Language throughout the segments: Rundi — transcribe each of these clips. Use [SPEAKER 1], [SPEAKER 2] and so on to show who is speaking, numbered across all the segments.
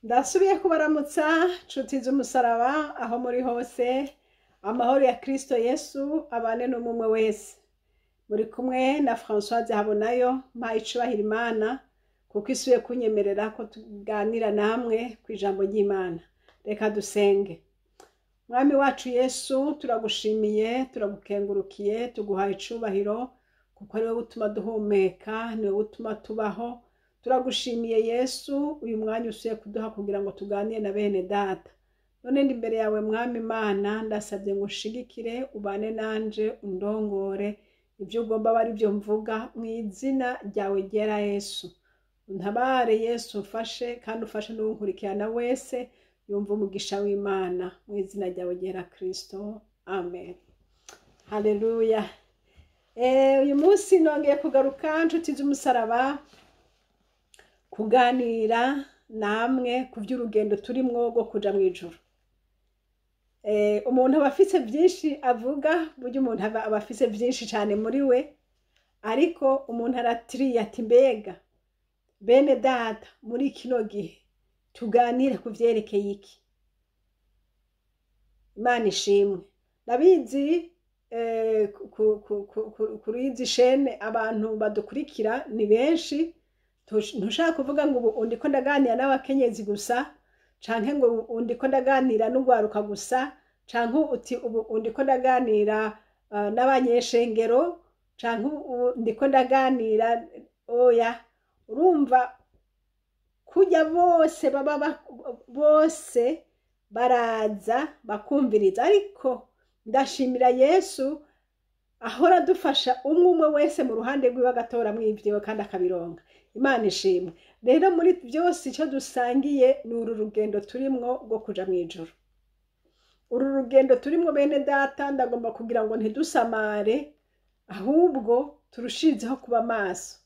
[SPEAKER 1] Ndasubiye kubaramutsa nshuti z'umusaraba aho muri hose. Amahoro ya Kristo Yesu abane n'umwe wese. Muri kumwe na Françoise Habonayo. Mpaye icubahiro Imana kuko isubiye kunyemerera ko tuganira namwe ku ijambo ry'Imana. Reka dusenge. Mwami wacu Yesu, turagushimiye, turagukengurukiye, tuguhaye icubahiro kuko ari wowe utuma duhumeka, ni wowe utuma tubaho. Turagushimiye Yesu uyu mwanya usuye kuduha kugira ngo tuganire na bene data. None ndi imbere yawe, Mwami Imana, ndasabye ngo ushigikire, ubane nanje, undongore, ibyo ugomba aba ari byo mvuga, mu izina ryawe ryera Yesu. Untabare Yesu, ufashe kandi ufashe n'uwunkurikirana wese yumva umugisha w'Imana, mu izina ryawe ryera Kristo, amen. Haleluya. Uyu munsi nongeye kugaruka, nshuti z'umusaraba, kuganira namwe ku by'urugendo turimwo rwo kuja mu ijuru. Umuntu aba afise byinshi avuga, burya umuntu aba afise byinshi cyane muri we, ariko umuntu aratiriye ati: "Mbega bene data, muri kino gihe tuganire ku vyerekeye iki?" Imana ishimwe, ndabizi kuri izi chaîne abantu badukurikira ni benshi. Ntushaka kuvuga ngo ubu ndiko ndaganira n'abakenyezi gusa, canke ngo ubu ndiko ndaganira n'urwaruka gusa, canke uti ubu ndiko ndaganira n'abanyeshengero, canke ubu ndiko ndaganira. Oya, urumva kurya bose baba bose baraza bakumviriza, ariko ndashimira Yesu ahora adufasha, umwe umwe wese mu ruhande rwiwe agatoramwo ivyiwe kandi akabironka. Imana ishimwe. Rero muri byose icyo dusangiye ni uru rugendo turimwo rwo kuja mu ijuru. Uru rugendo turimwo, bene data, ndagomba kugira ngo ntidusamare, ahubwo turushizeho kuba maso.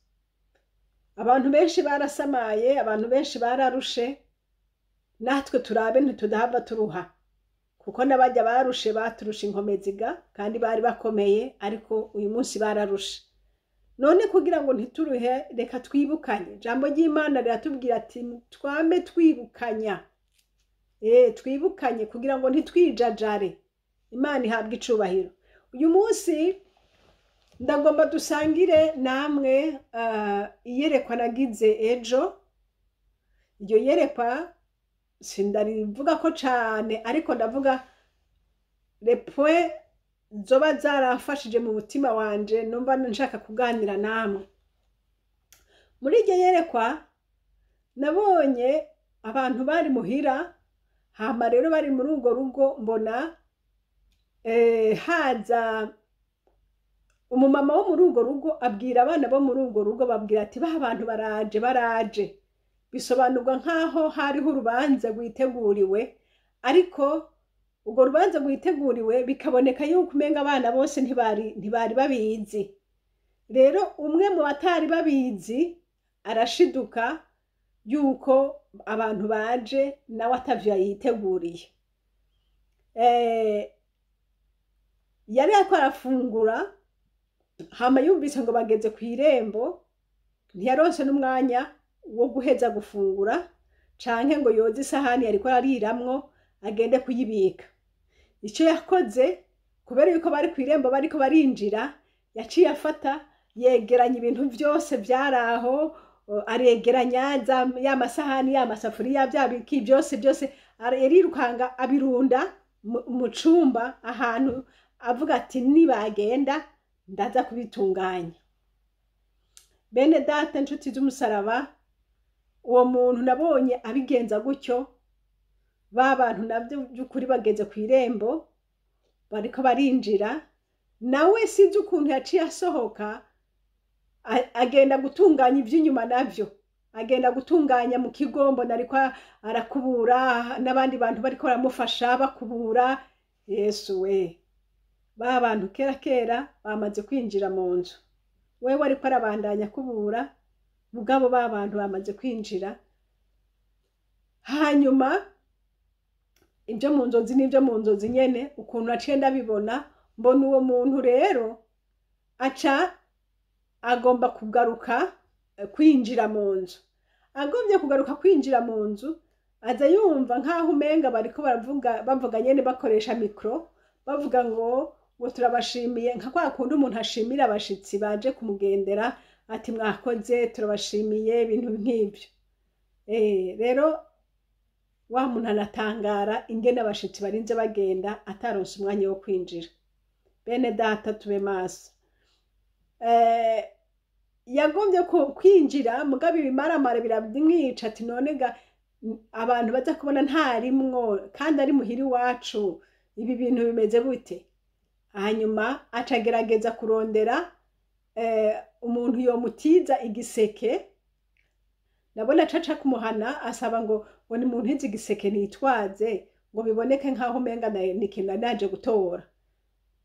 [SPEAKER 1] Abantu benshi barasamaye, abantu benshi bararushe. Natwe turabe ntitudahava turuha, kuko n'abajya barushe baturusha inkomeziga kandi bari bakomeye, ariko uyu munsi bararushe. None kugira ngo ntituruhe, reka twibukanye. Ijambo ry'Imana riratubwira ati: "Twame twibukanya." Twibukanye kugira ngo ntitwijajare. Imana ihabwe icubahiro. Uyu munsi ndagomba dusangire namwe iyerekwa nagize ejo. Iryo yerekwa sindarivuga ko cane, ariko ndavuga les points zoba zarafashije mu mutima wanje, numva nshaka kuganira namwe. Muri iryo yerekwa nabonye abantu bari muhira. Hama rero bari muri urwo rugo, mbona haza umumama wo muri urwo rugo, abwira abana bo muri urwo rugo, babwira ati: "Ba bantu baraje, baraje." Bisobanurwa nk'aho hariho urubanza rwiteguriwe, ariko urwo rubanza rwiteguriwe bikaboneka yuko umenga abana bose ntibari babizi. Rero umwe mu batari babizi arashiduka yuko abantu baje, nawe atavyo yiteguriye. Yari ariko arafungura, hama yumvise ngo bageze ku irembo, ntiyaronse n'umwanya wo guheza gufungura canke ngo yoze isahani yariko arariramwo agende kuyibika. Ico yakoze, kubera yuko bari ku irembo bariko barinjira, yaciye afata yegeranya ibintu vyose vyari aho, aregeranya ya masahani, ya masafuriya, bya biki byose byose, arirukanga abirunda mu cumba ahantu, avuga ati: "Nibagenda ndaza kubitunganya." Bene data, inshuti z'umusaraba, uwo muntu nabonye abigenza gutyo, ba bantu nabyo by'ukuri bageze ku irembo bariko barinjira, nawe sinzi ukuntu yaciye asohoka, agenda gutunganya iby'inyuma, navyo agenda gutunganya mu kigo. Mbona ariko arakubura n'abandi bantu bariko baramufasha bakubura. Yesu we, ba bantu kera kera bamaze kwinjira mu nzu, wewe ariko arabandanya akubura, mugabo ba bantu bamaze kwinjira. Hanyuma ibyo mu nzozi n'ibyo mu nzozi nyene, ukuntu naciye ndabibona, mbona uwo muntu rero aca agomba kugaruka kwinjira mu nzu. Agombye kugaruka kwinjira mu nzu. Aza yumva nk'aho umenga bariko baravuga, bavuga nyene bakoresha micro, bavuga ngo turabashimiye, nka kwa kundi umuntu ashimira abashitsi baje kumugendera, ati mwakoze, turabashimiye, ibintu nk'ivyo. Rero wa muntu anatangara ingene abashitsi barinze bagenda ataronse umwanya wo kwinjira. Bene data, tube maso. Yagombye kwinjira, mugabo ibimaramara biramwica, ati none ga abantu baza kubona ntarimwo kandi ari muhira iwacu, ibi bintu bimeze gute? Hanyuma acagerageza kurondera umuntu yomutiza igiseke. Nabona acaca kumuhana, asaba ngo nimuntize igiseke nitwaze, ngo biboneke nkaho umenga ni ikintu nari naje gutora.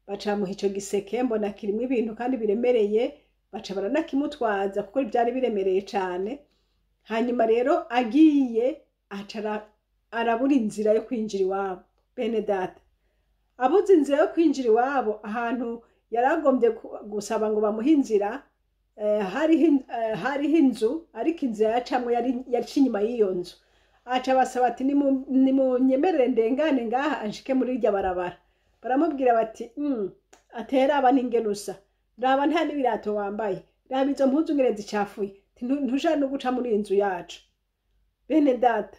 [SPEAKER 1] Baca bamuha ico giseke, mbona kirimwo ibintu kandi biremereye, baca baranakimutwaza kuko vyari biremereye cane. Hanyuma rero agiye, aca arabura inzira yo kwinjira iwabo. Bene data, abuze inzira yo kwinjira iwabo, ahantu yaragombye gusaba ngo bamuhe inzira, hariho inzu, ariko inzira yacamwo yari yaca inyuma y'iyo nzu. Aca basaba ati nimunyemerere ndengane ngaha anshike muri irya barabara. Baramubwira bati atera aba n'ingene usa, raba nta n'ibirato wambaye, raba izo mpuzu ngene zicafuye, ntushobora no guca muri iyi nzu yacu. Bene data,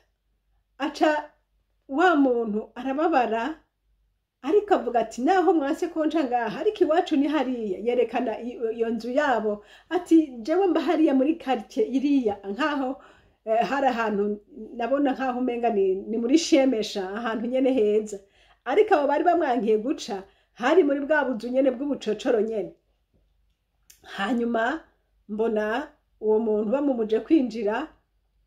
[SPEAKER 1] aca wa muntu arababara, ariko avuga ati naho mwase konca ngaha, ariko iwacu ni hariya. Yerekana iyo nzu yabo, ati jewe mba hariya muri quartier iriya, nkaho hari ahantu nabona nkaho umenga ni muri shemesha, ahantu nyene heza. Ariko abo bari bamwankiye guca hari muri bwa buzu nyene bw'ubucocoro nyene. Hanyuma mbona uwo muntu bamumuje kwinjira,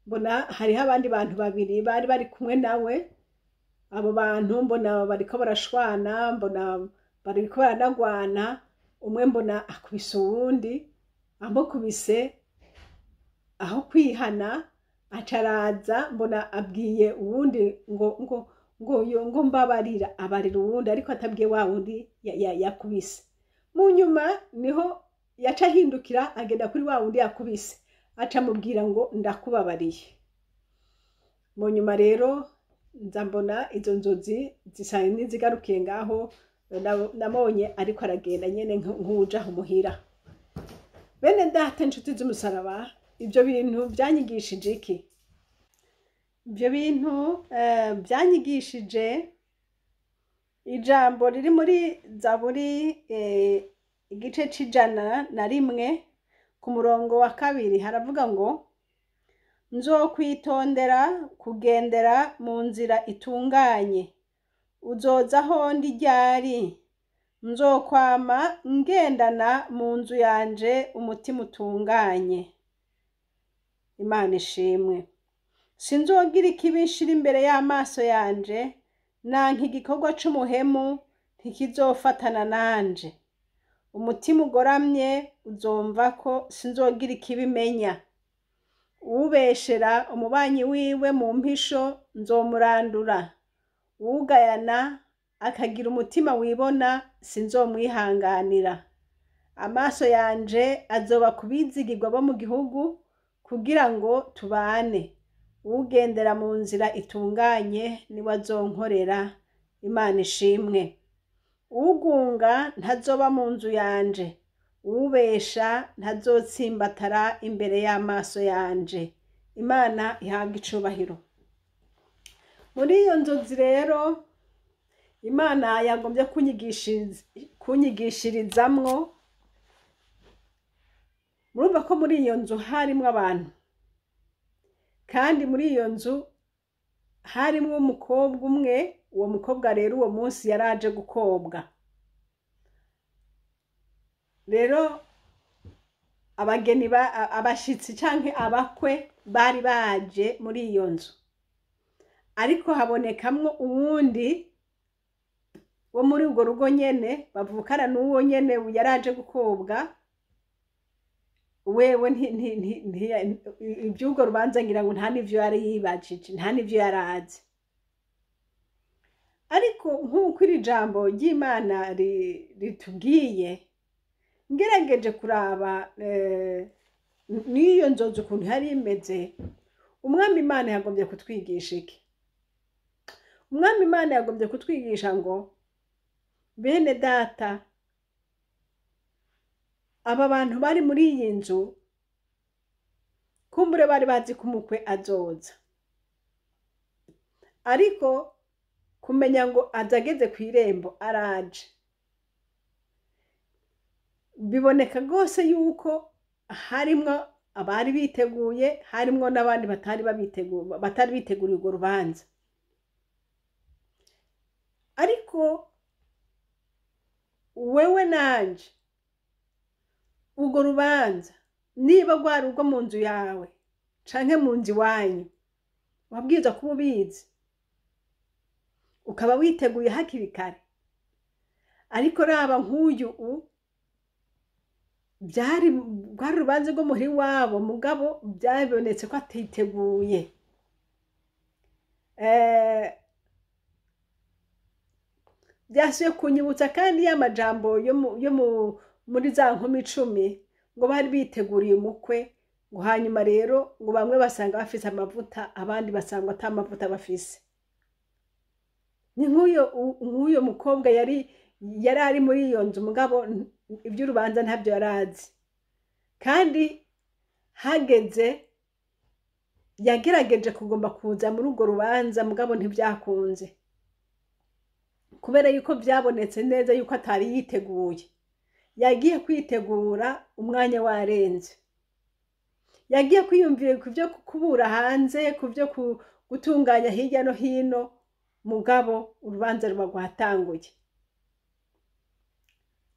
[SPEAKER 1] mbona hariho abandi bantu babiri bari bari kumwe nawe. Abo bantu mbona bariko barashwana, mbona bariko baranagwana. Umwe mbona akubise uwundi, amukubise aho kwihana acaraza, mbona abwiye uwundi ngo yo ngo mbabarira, abarira uwundi, ariko atabwiye wa wundi yakubise. Mu nyuma niho yaca ahindukira agenda kuri wa wundi yakubise, aca amubwira ngo ndakubabariye. Mu nyuma rero nza mbona izo nzozi zisa n'izigarukiye ngaho, namubonye ariko aragenda nyene nk'uwuja muhira. Bene data, inshuti z'umusaraba, ibyo bintu byanyigishije iki? Ibyo bintu byanyigishije ijambo riri muri Zaburi, igice c'101 ku murongo wa 2, haravuga ngo nzokwitondera kugendera mu nzira itunganye, uzoza aho ndi ryari? Nzokwama ngendana mu nzu yanje umutima utunganye. Imana ishimwe. Sinzogira ikibi nshira imbere y'amaso yanje, nanka igikorwa c'umuhemu, ntikizofatana nanje. Umutima ugoramye uzomva ko sinzogira ikibi menya. Uwubeshera umubanyi wiwe mu mpisho nzomurandura, uwugayana akagira umutima wibona sinzomwihanganira. Amaso yanje azoba ku bizigirwa bo mu gihugu, kugira ngo tubane. Uwugendera mu nzira itunganye niwe azonkorera. Imana ishimwe. Uwugunga ntazoba mu nzu yanje, uwubesha ntazotsimbatara imbere y'amaso yanje. Imana ihabwe icubahiro. Muri iyo nzozi rero Imana yagombye kunyigishirizamwo. Murumva ko muri iyo nzu harimwo abantu, kandi muri iyo nzu harimwo umukobwa umwe. Uwo mukobwa rero uwo munsi yaraje gukobwa. Rero abageni, abashitsi canke abakwe bari baje muri iyo nzu, ariko habonekamwo uwundi wo muri urwo rugo nyene bavukana n'uwo nyene yaraje gukobwa. Wewe ivy'urwo rubanza ngira ngo nta n'ivyo yari yibajije, nta n'ivyo yari azi. Ariko nk'uko iri jambo ry'Imana ritubwiye, ngerageje kuraba n'iyo nzozi ukuntu yari imeze, Umwami Imana yagombye kutwigisha iki? Umwami Imana yagombye kutwigisha ngo bene data, aba bantu bari muri iyi nzu kumbure bari bazi ko umukwe azoza, ariko kumenya ngo azageze ku irembo araje, biboneka rwose yuko harimwo abari biteguye, harimwo n'abandi batari biteguriye urwo rubanza. Ariko wewe nanje urwo rubanza niba rwari urwo mu nzu yawe canke mu nzu iwanyu, wabwirizwa kuba ubizi, ukaba witeguye hakiri kare. Ariko raba nk'uyu byari rwari urubanza rwo muhira iwabo, mugabo byabonetse ko atiteguye. Byasubiye kunyibutsa kandi ya majambo yo muri za nkumi 10 ngo bari biteguriye umukwe, ngo hanyuma rero ngo bamwe basanga bafise amavuta, abandi basanga ata mavuta bafise. Ni nk'uyo mukobwa yari ari muri iyo nzu, mugabo iby'urubanza ntabyo yarazi, kandi hageze yagerageje kugomba kuza muri urwo rubanza, mugabo ntibyakunze, kubera yuko byabonetse neza yuko atari yiteguye. Yagiye kwitegura umwanya warenze, yagiye kwiyumvira ku byo kubura hanze, ku byo gutunganya hirya no hino, mugabo urubanza ruba rwatanguye.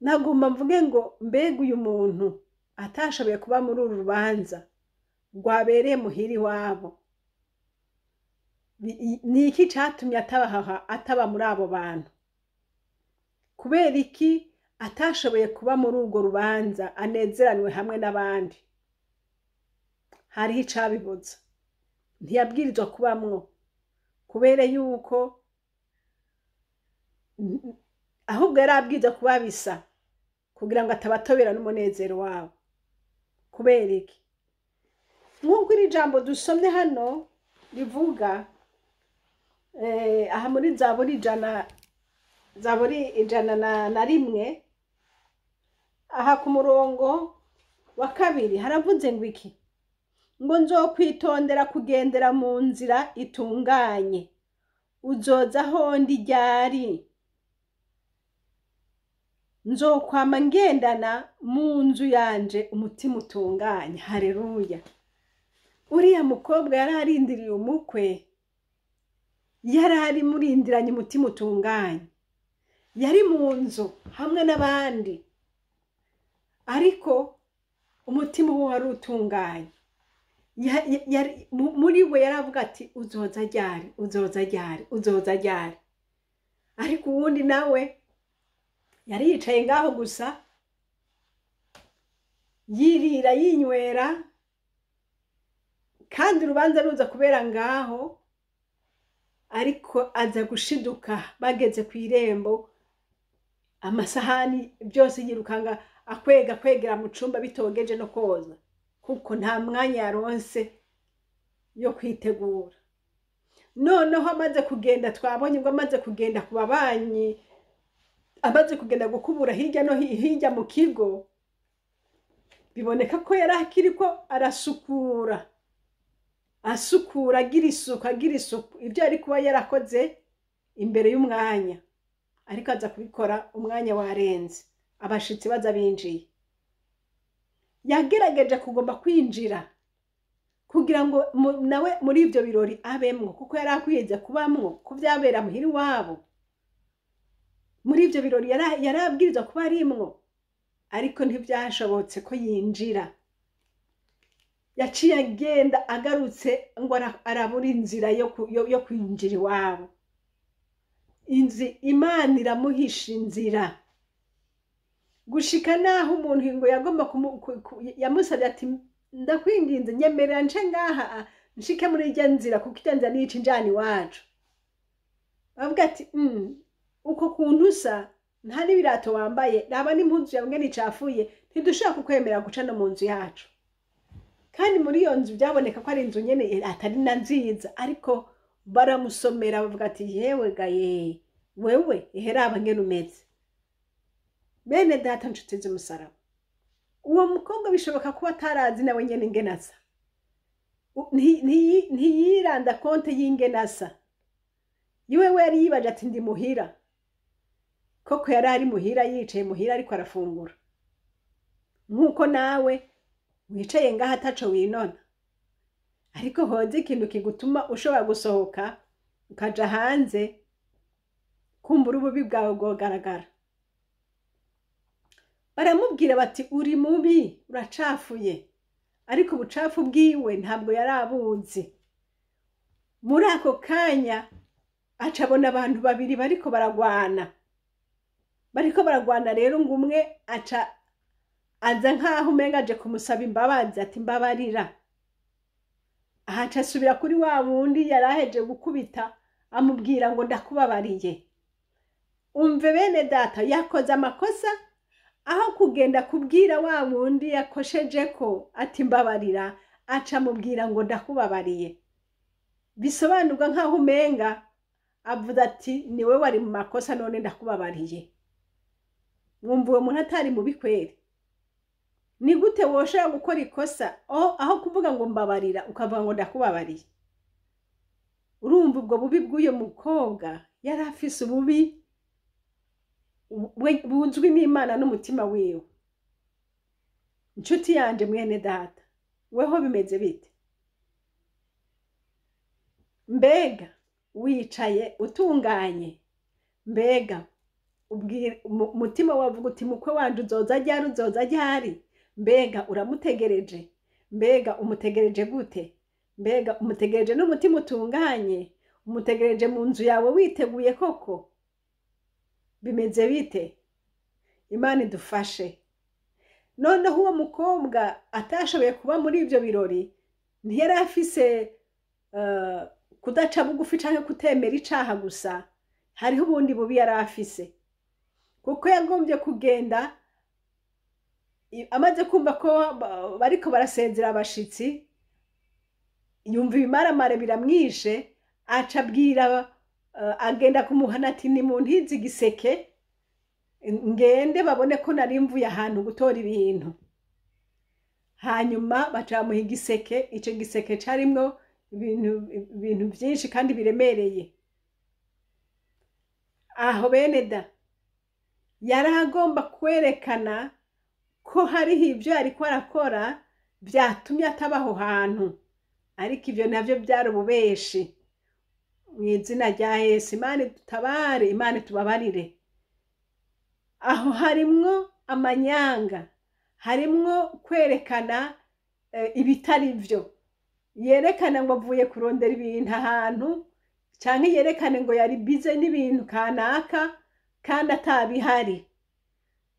[SPEAKER 1] Nagomba mvuge ngo mbega uyu muntu atashoboye kuba muri uru rubanza rwabereye muhira iwabo, ni iki catumye ataba muri abo bantu? Kubera iki atashoboye kuba muri urwo rubanza anezeranwe hamwe n'abandi? Hariho icabibuza, ntiyabwirizwa kubamwo, kubera yuko ahubwo yari abwirizwa kuba bisa kugira ngo atabatobera n'umunezero wabo. Kubera iki? Nk'uko iri jambo dusomye hano rivuga, aha muri Zaburi 101, aha ku murongo wa 2 haravuze ngo iki? Ngo nzokwitondera kugendera mu nzira itunganye, uzoza aho ndi ryari? Nzokwama ngendana mu nzu yanje umutima utunganye. Haleluya! Uriya mukobwa yari arindiriye umukwe, yari ari murindiranye umutima utunganye, yari mu nzu hamwe n'abandi, ariko umutima we wari utunganye. Muri we yaravuga ati uzoza ryari, uzoza ryari, uzoza ryari. Ariko uwundi nawe yari yicaye ngaho gusa, yirira yinywera, kandi urubanza ruza kubera ngaho, ariko aza gushiduka bageze ku irembo, amasahani byose yirukanga akwega kwegera mu cumba bitogeje no koza, kuko nta mwanya yaronse yo kwitegura. Noneho amaze kugenda, twabonye ngo amaze kugenda ku babanyi, amaze kugenda gukubura hirya no hirya mu kigo, biboneka ko yari akiriko arasukura, asukura, agira isuku, agira isuku, ibyo yari kuba yarakoze imbere y'umwanya, ariko aza kubikora umwanya warenze, abashitsi baza binjiye. Yagerageje kugomba kwinjira kugira ngo nawe muri ibyo birori abemwo, kuko yari akwiye kubamwo ko byabera muhira iwabo. Muri ibyo birori yari abwirizwa kuba arimwo, ariko ntibyashobotse ko yinjira. Yaciye agenda agarutse ngo arabura inzira yo kwinjira iwabo. Imana iramuhisha inzira, gushika naho umuntu ngo yagomba yamusabye ati ndakwinginze nyemerera nce ngaha nshike muri irya nzira, kuko irya nzira niyica injana iwacu. Bavuga ati uko kuntu usa, nta n'ibirato wambaye, raba n'impuzu yawe ngene icafuye, ntidushobora kukwemera guca no mu nzu yacu. Kandi muri iyo nzu byaboneka ko ari inzu nyene atari na nziza, ariko baramusomera bavuga ati yewe gaye, wewe iheraba ngene umeze. Bene data nshuti z'umusaraba, uwo mukobwa bishoboka kuba atarazi nawe nyene ingene asa, ntiyiranda konte y'ingene asa. Iwe yari yibaje ati ndi muhira. Koko yari ari muhira, yicaye muhira ariko arafungura, nk'uko nawe wicaye ngaho ataco winona. Ariko hoze ikintu kigutuma ushobora gusohoka ukaja hanze, kumbura ububi bwawe bwogaragara. Baramubwira bati uri mubi, uracafuye. Ariko ubucafu bwiwe ntabwo yari abuzi. Muri ako kanya aca abona abantu babiri bariko baragwana. Bariko baragwana rero, ngo umwe aca aza nkaho umenga aje kumusaba imbabazi, ati mbabarira. Ahaca asubira kuri wa wundi yari aheje gukubita, amubwira ngo ndakubabariye. Umve bene data, yakoze amakosa, aho kugenda kubwira wa wundi yakosheje ko ati mbabarira, aca amubwira ngo ndakubabariye. Bisobanurwa nkaho umenga avuze ati niwe wari mu makosa, none ndakubabariye. Mwumva uwo muntu atari mubi kweri? Ni gute woshobora gukora ikosa aho kuvuga ngo mbabarira ukavuga ngo ndakubabariye? Urumva ubwo bubi bw'uyo mukobwa, yari afise ububi buzwi n'Imana n'umutima wiwe. Inshuti yanje, mwene data, weho bimeze bite? Mbega wicaye utunganye? Mbega umutima wavuga uti mukwe wanje uzoza ryari, uzoza ryari? Mbega uramutegereje? Mbega umutegereje gute? Mbega umutegereje n'umutima utunganye? Umutegereje mu nzu yawe witeguye koko? Bimeze bite? Imana idufashe. Noneho uwo mukobwa atashoboye kuba muri ibyo birori, ntiyari afise kudaca bugufi canke kutemera icaha gusa, hariho ubundi bubi yari afise, kuko yagombye kugenda amaze kumva ko bariko barasezera abashitsi, yumva ibimaramare biramwishe, aca abwira agenda kumuhana ati nimuntize igiseke ngende babone ko nari mvuye ahantu gutora ibintu. Hanyuma baca bamuha igiseke. Ico giseke carimwo ibintu vyinshi kandi biremereye. Aho bene da, yari agomba kwerekana ko hariho ibyo yariko arakora vyatumye ataba aho hantu, ariko ivyo navyo byari ububeshi. Mu izina rya Yesu, Imana idutabare, Imana itubabarire. Aho harimwo amanyanga, harimwo kwerekana ibitari vyo. Yerekana ngo avuye kurondera ibintu ahantu, canke yerekane ngo yari bize n'ibintu kanaka kandi atabihari.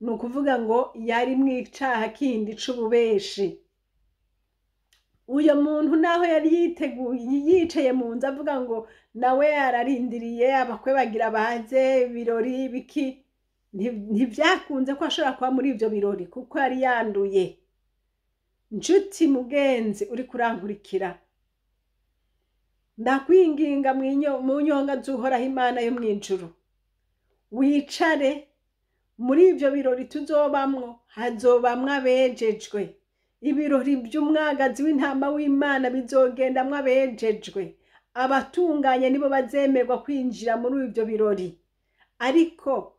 [SPEAKER 1] Ni ukuvuga ngo yari mw'icaha kindi c'ububeshi. Uyo muntu naho yari yiteguye, yicaye mu nzu avuga ngo nawe yararindiriye abakwe bagira baze, ibirori biki, ntivyakunze ko ashobora kuba muri ivyo birori kuko yari yanduye. Nshuti mugenzi uri kurankurikira, ndakwinginga mu nyonga z'Uhoraho Imana yo mw'ijuru, wicare muri ivyo birori tuzobamwo. Hazobamwo abejejwe. Ibirori vy'umwagazi w'intama w'Imana bizogendamwo abejejwe. Abatunganye nibo bazemerwa kwinjira muri ivyo birori. Ariko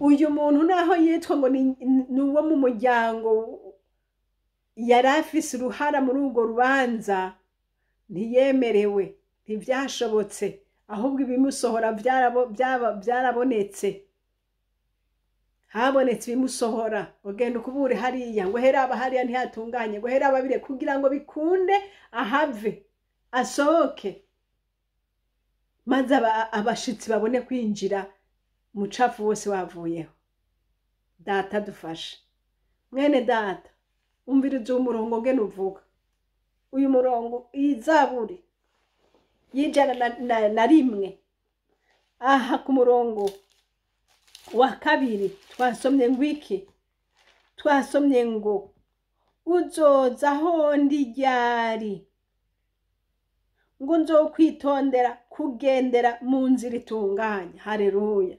[SPEAKER 1] uyu muntu, naho yitwa ngo ni uwo mu muryango, yari afise uruhara muri urwo rubanza, ntiyemerewe, ntivyashobotse, ahubwo ibimusohora byarabonetse. Habonetse ibimusohora: ugenda ukubure hariya, ngo heraba hariya ntihatunganye, ngo heraba bire, kugira ngo bikunde ahave asohoke, maze abashitsi babone kwinjira, umucafu wose wavuyeho. Data dufashe. Mwene data, umviriza uwo murongo ngene uvuga. Uyu murongo, iyi zaburi y'101, aha ku murongo wa 2, twasomye ngo iki? Twasomye ngo Uzoza aho ndi ryari? Ngo nzokwitondera kugendera mu nzira itunganye. Haleluya.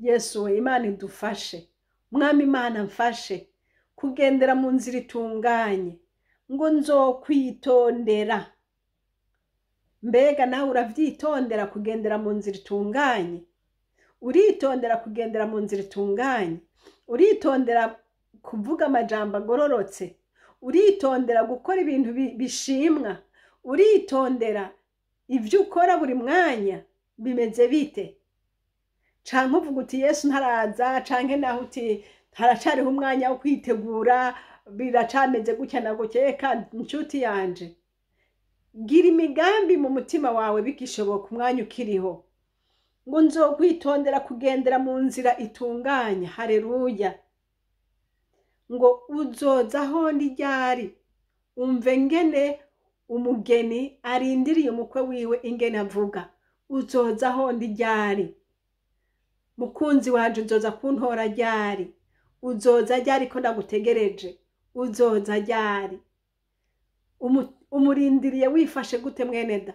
[SPEAKER 1] Yesu we, Imana idufashe. Mwami Imana mfashe kugendera mu nzira itunganye. Ngo nzokwitondera. Mbega nawe uravyitondera kugendera mu nzira itunganye? Uritondera kugendera mu nzira itunganye? Uritondera kuvuga amajambo agororotse? Uritondera gukora ibintu bishimwa? Uritondera ivyo ukora buri mwanya bimeze bite? Canke uvuga uti Yesu ntaraza, canke naho uti haracariho umwanya wo kwitegura, biracameze gutya na gutya. Eka nshuti yanje, gira imigambi mu mutima wawe bigishoboka umwanya ukiriho. Ngo nzokwitondera kugendera mu nzira itunganye. Haleluya. Ngo uzoza aho ndi ryari? Umve ngene umugeni arindiriye umukwe wiwe ingene avuga. Uzoza aho ndi ryari? Mukunzi wanje uzoza kuntora ryari? Uzoza ryari ko ndagutegereje? Uzoza ryari? Umurindiriye wifashe gute mwene da?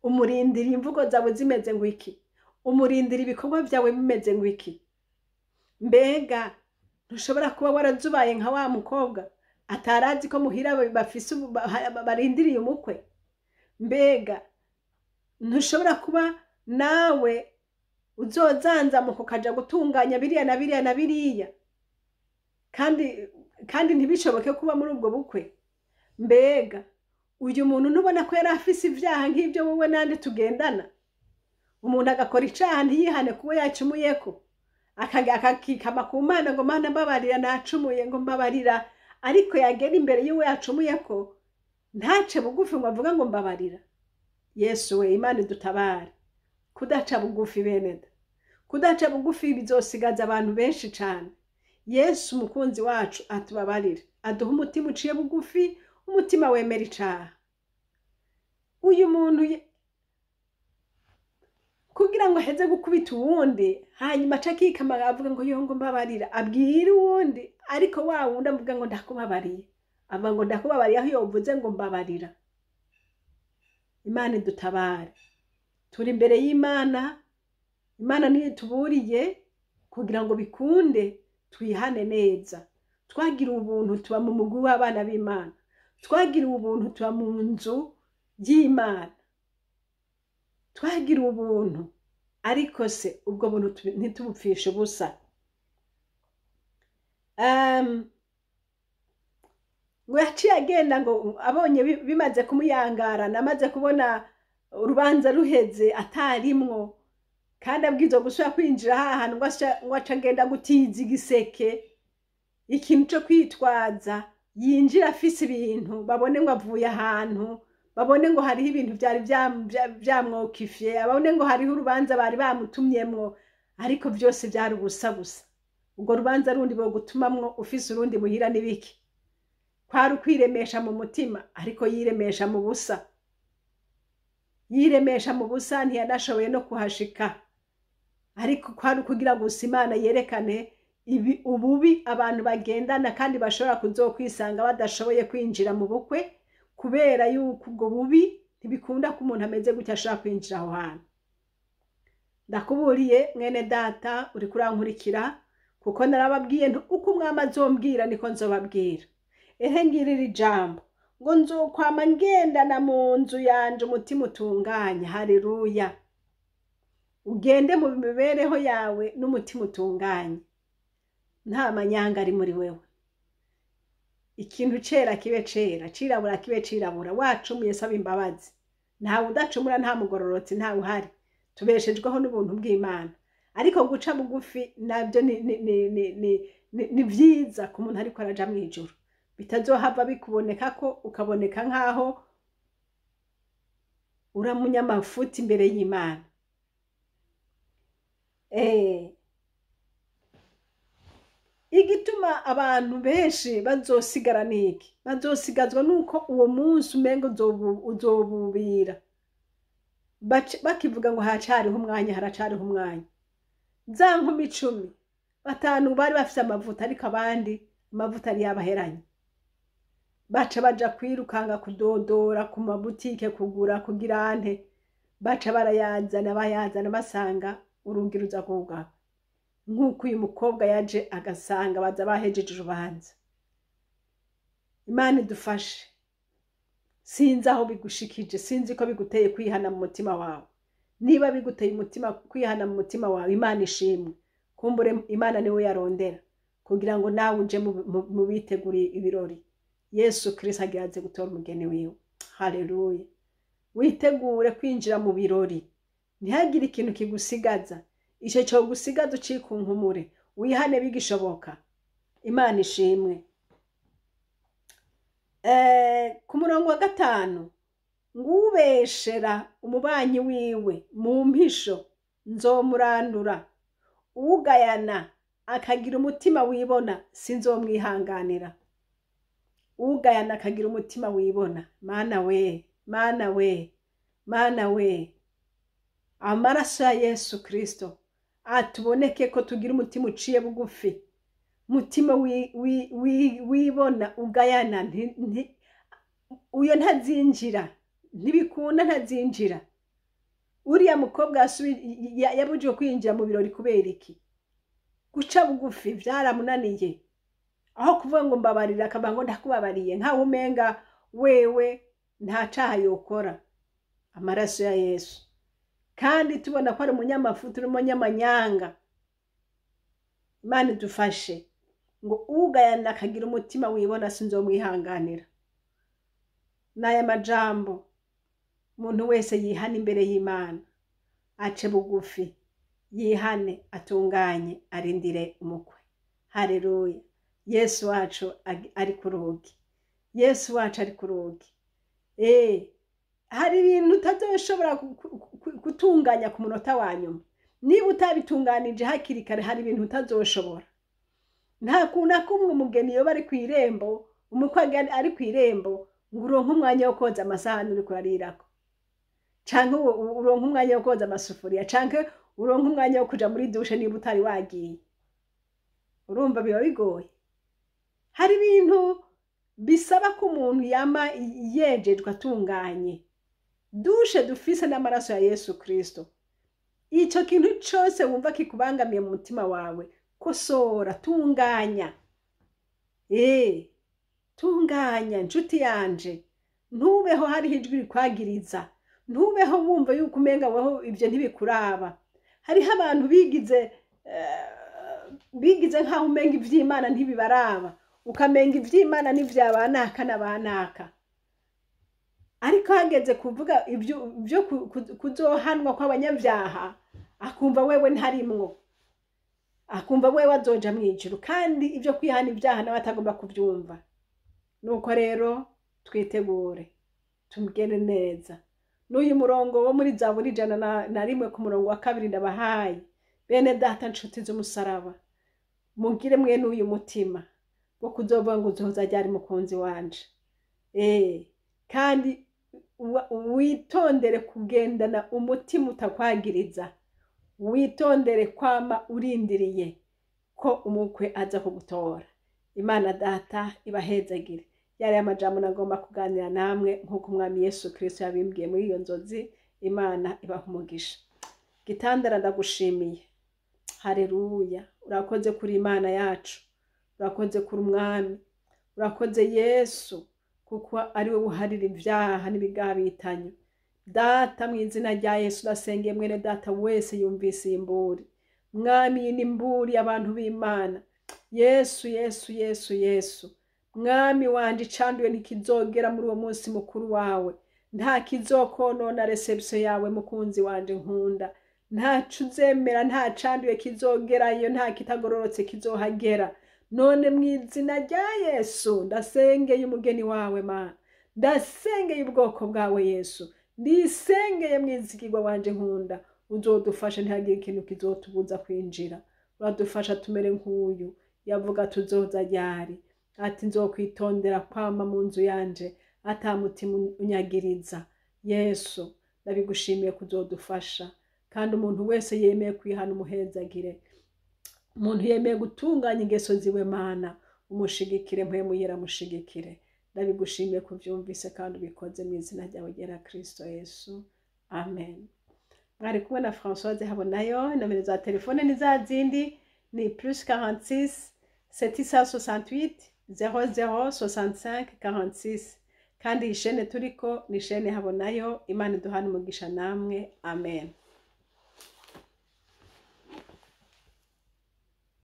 [SPEAKER 1] Umurindiriye imvugo zawe zimeze ngo iki? Umurindiriye ibikorwa vyawe bimeze ngo iki? Mbega ntushobora kuba warazubaye nka wa mukobwa atarazi ko muhira bafise barindiriye umukwe? Mbega ntushobora kuba nawe uzozanzamuka ukaja gutunganya biriya na biriya na biriya, kandi ntibishoboke kuba muri ubwo bukwe? Mbega uyu muntu ntubona ko yari afise ivyaha nk'ivyo wowe nande tugendana? Umuntu agakora icaha ntiyihane kuba yacumuyeko, akakikama ku Mana ngo Mana mbabarira nacumuye, ngo mbabarira, ariko yagera imbere y'uwo yacumuyeko ntace bugufi ngo avuga ngo mbabarira. Yesu we, Imana idutabare. Kudaca bugufi bene da, kudaca bugufi bizosigaza abantu benshi cane. Yesu umukunzi wacu atubabarire, aduhe umutima uciye bugufi, umutima wemera icaha. Uyu muntu kugira ngo aheze gukubita uwundi, hanyuma aca akikama avuga ngo yo ngo mbabarira, abwire uwundi, ariko wa wundi avuga ngo ndakubabariye, avuga ngo ndakubabariye aho yovuze ngo mbabarira. Imana idutabare. Turi imbere y'Imana, Imana niyo ituburiye kugira ngo bikunde twihane neza. Twagiriwe ubuntu tuba mu mugwi w'abana b'Imana, twagiriwe ubuntu tuba mu nzu y'Imana, twagiriwe ubuntu, ariko se ubwo buntu ntitubupfishe ubusa. Ngo yaciye agenda ngo abonye bimaze kumuyangarana, amaze kubona urubanza ruheze atarimwo, kandi abwirizwa gusubira kwinjira hahantu ngo aca agenda gutiza igiseke, ikintu co kwitwaza, yinjira afise ibintu, babone ngo avuye ahantu, babone ngo hariho ibintu vyari vyamwokifye, babone ngo hariho urubanza bari bamutumyemwo, ariko vyose vyari ubusa busa. Urwo rubanza rundi bogutumamwo ufise urundi muhira n'ibiki? Kwari ukwiremesha mu mutima, ariko yiremesha mu busa. Yiremesha mu busa, ntiyanashoboye no kuhashika. Ariko kwari ukugira gusa Imana yerekane ububi abantu bagendana kandi bashobora kuzokwisanga badashoboye kwinjira mu bukwe, kubera yuko ubwo bubi ntibikunda ko umuntu ameze gutya ashobora kwinjira aho hantu. Ndakuburiye mwene data uri kurankurikira, kuko narababwiye nti uko umwami azombwira niko nzobabwira. Ehe ngirira ijambo ngo nzokwama ngendana mu nzu yanje umutima utunganye. Haleluya. Ugende mu mibereho yawe n'umutima utunganye, nta manyanga ari muri wewe. Ikintu cera kibe cera, cirabura kibe cirabura. Wacumuye saba imbabazi. Ntawe udacumura, nta mugororotsi, ntawe uhari. Tubeshejweho n'ubuntu bw'Imana. Ariko guca bugufi nabyo ni vyiza ku muntu ariko araja mw'ijuru. Bitazohava bikuboneka ko ukaboneka nkaho uramunyamafuti imbere y'Imana. Igituma abantu benshi bazosigara niki? Bazosigazwa nuko uwo munsi umengo uzobubira. Bakivuga ngo haracariho umwanya, haracariho umwanya. Za nkumi 10, 5 bari bafise amavuta, ariko abandi amavuta yari yabaheranye. Baca baja kwirukanga kudodora ku mabutike kugura kugira ante, baca barayazana, bayazana basanga urugi ruza kugara. Nk'uko uyu mukobwa yaje agasanga baza bahejeje urubanza. Imana idufashe. Sinzi aho bigushikije, sinzi ko biguteye kwihana mu mutima wawe. Niba biguteye umutima kwihana mu mutima wawe, Imana ishimwe. Kumbure Imana niwe yarondera kugira ngo nawe uje mu biteguriye ibirori. Yesu Kristo agiye gutora umugeni wiwe. Haleluya. Witegure kwinjira mu birori, ntihagire ikintu kigusigaza. Icyo cyo gusigaza ucikunkumure, wihane bigishoboka. Imana ishimwe. Ku murongo wa 5, ngubeshera umubanyi wiwe mu mpisho nzomurandura, ugayana akagira umutima wibona sinzomwihanganira. Ugayana akagira umutima wibona, Mana we, Mana we, Mana we. Amaraso ya Yesu Kristo atuboneke ko tugira umutima uciye bugufi, mutima wibona ugayana, uyo ntazinjira, ntibikunda ntazinjira. Uriya mukobwa yabujijwe kwinjira mu birori kubera iki? Guca bugufi vyaramunaniye. Aho kuvuga ngo mbabarira, akaba ngo ndakubabariye, nkaho umenga wewe nta caha yokora. Amaraso ya Yesu. Kandi tubona ko ari umunyamafuti, uri umunyamanyanga. Imana idufashe ngo ugayana akagira umutima wibona sinzomwihanganira. N'aya majambo, umuntu wese yihane imbere y'Imana, ace bugufi, yihane, atunganye, arindire umukwe. Haleluya. Yesu wacu ari ku rugi. Yesu wacu ari ku rugi. Hari ibintu utazoshobora gutunganya ku munota wa nyuma. Niba utabitunganije hakiri kare, hari ibintu utazoshobora. Nta kuntu kumwe umugeni yoba ari ku irembo, umukwe ari ku irembo, ngo uronke umwanya wo koza amasahani uriko urarirako, canke uronke umwanya wo koza amasufuriya, canke uronke umwanya wo kuja muri dushe niba utari wagiye. Urumva biba bigoye. Hari ibintu bisaba ko umuntu yama yejejwe atunganye. Dushe dufise n'amaraso ya Yesu Kristo. Ico kintu cose wumva kikubangamiye mu mutima wawe, kosora, tunganya. Tunganya nshuti yanje. Ntubeho hariho ijwi rikwagiriza. Ntubeho wumva yuko umenga weho ivyo ntibikuraba. Hariho abantu bigize nkaho umenga ivy'Imana ntibibaraba. Ukamenga ivy'Imana n'ivyabanaka n'abanaka. Ariko hageze kuvuga ibyo kuzohanwa kw'abanyabyaha, akumva wewe ntarimwo, akumva wewe azoja mw'ijuru, kandi ibyo kwihana ibyaha nawe atagomba kuvyumva. Nuko rero twitegure, tumugende neza. N'uyu murongo wo muri Zaburi 101 ku murongo wa 2 ndabahaye. Bene data nshuti z'umusaraba, mugire mwe n'uyu mutima wo kuzovuga ngo uzoza ryari mukunzi wanje. Kandi witondere kugendana umutima utakwagiriza. Witondere kwama urindiriye ko umukwe aza kugutora. Imana data ibahezagire. Yari amajambo nagomba kuganira namwe nk'uko umwami Yesu Kristo yabimbwiye muri iyo nzozi. Imana ibaha umugisha. Gitandara ndagushimiye. Haleluya. Urakoze kuri Imana yacu. Urakoze kuri umwami. Urakoze Yesu, kuko ari we uharira ibyaha n'ibigabitanyo. Data mu izina rya Yesu ndasengeye mwene data wese yumvise iyi mburi. Mwami, iyi ni imburi y'abantu b'Imana. Yesu, Yesu, Yesu, Yesu. Mwami wanje, icanduye ntikizogera muri uwo munsi mukuru wawe. Nta kizokonona reception yawe mukunzi wanje nkunda. Ntaco uzemera, nta canduye kizogerayo, nta kitagororotse kizohagera. None mu izina rya Yesu ndasengeye umugeni wawe Mana. Ndasengeye ubwoko bwawe Yesu. Ndisengeye mwizigirwa wanje nkunda. Uzodufasha ntihagire ikintu kizotubuza kwinjira. Uradufasha tumere nk'uyu yavuga tuzoza ryari. Ati nzokwitondera kwama mu nzu yanje ata mutima unyagiriza. Yesu ndabigushimiye kuzodufasha. Kandi umuntu wese yemeye kwihana umuhezagire. Umuntu yemeye gutunganya ingeso ziwe Mana, umushigikire, mpwemu yera mushigikire. Ndabigushimiye kuvyumvise kandi ubikoze mu izina ryawe ryera Kristo Yesu, amen. Mwari kumwe na Françoise Habonayo. Nomero za telefone ni za zindi, ni +46 768 00 65 46. Kandi iyi shene turiko ni shene Habonayo. Imana iduhane umugisha namwe, amen.